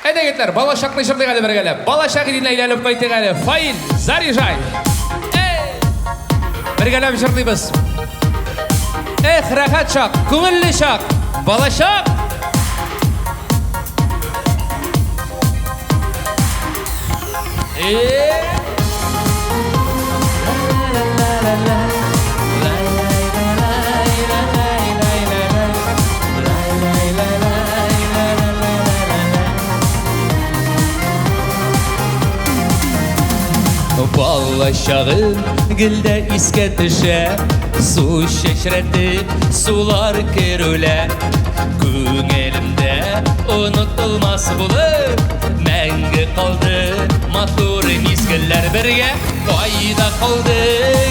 Әйдә, егетләр, балачакны җырлыйк әле бергәләп. Балачак иленә әйләнеп кайтыйк әле. Фаил, заряжай! Эй! Бергәләп җырлыйбыз. Эх, рәхәт чак, күңелле чак, балачак! Эй! Балачагым гел дә искә төшә, су чәчрәтеп, сулар керүлә. Күңелемдә онытылмас булып, мәңге калды матур мизгелләр бергә. Кайда калды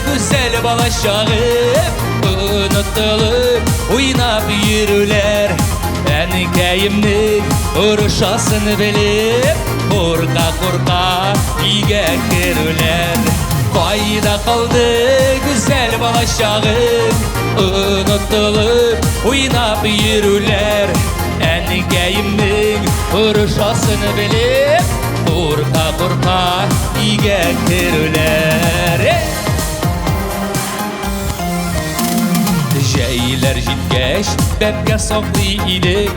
гүзәл балачагым, онытылып уйнап йөрүләр. Әнкәемнең орышасын белеп, курка-курка өйгә керүләр. Кайда калды гүзәл балачагым, онытылып уйнап йөрүләр. Әнкәемнең орышасын белеп, курка-курка өйгә керүләр. Җәйләр җиткәч, бәбкә саклый идек,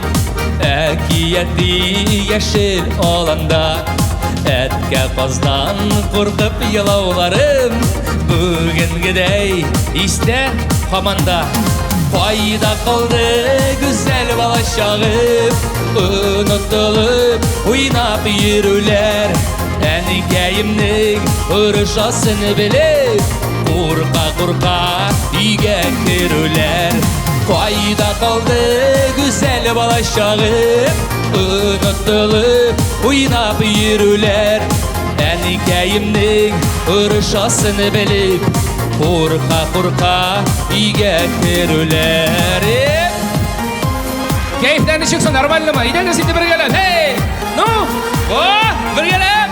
әкияти яшел аланда. Әткә каздан куркып елауларым бүгенгедәй истә һаман да. Кайда калды гүзәл балачагым, онытылып уйнап йөрүләр. Әнкәемнең орышасын белеп, курка-курка өйгә керүләр. Кайда калды гүзәл балачагым, онытылып уйнап йөрүләр. Әнкәемнең орышасын белеп, курка-курка өйгә керүләр. Кәефләр ничек соң, нормальнымы? Әйдәгез инде бергәләп. Эй! Ну! О, бергәләп!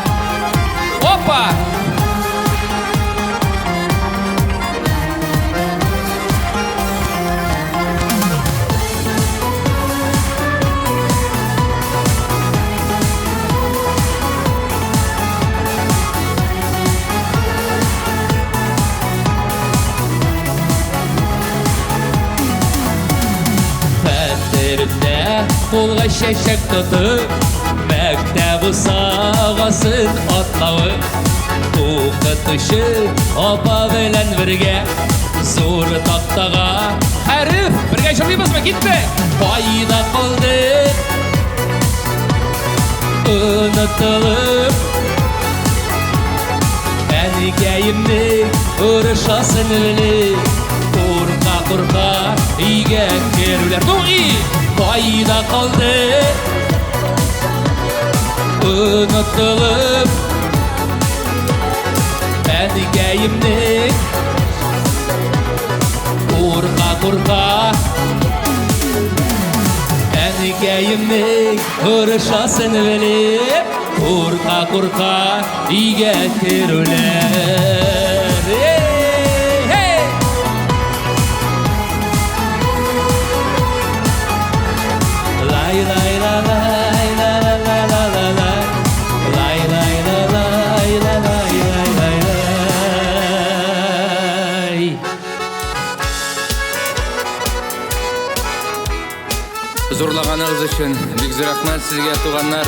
Опа! Хәтеремдә кулга чәчәк тотып, мәктәп бусагасын атлавы, укытучы апа белән бергә зур тактага хәреф бергә җырлыйбызмы? Киттек! Кайда калды? Онытылып әнкәемнең орышасын белеп, курка-курка өйгә керүләр. Ну и кайда калды? Онытылып әнкәемнең курка-курка әнкәемнең орышасын белеп, курка-курка өйгә керүләр. Эй, эй! Лай лай ла лай ла ла ла ла ла лай. Лай лай ла лай ла лай лай лай лай. Зурлаганыгыз өчен бик зур рәхмәт сезгә, туганнар.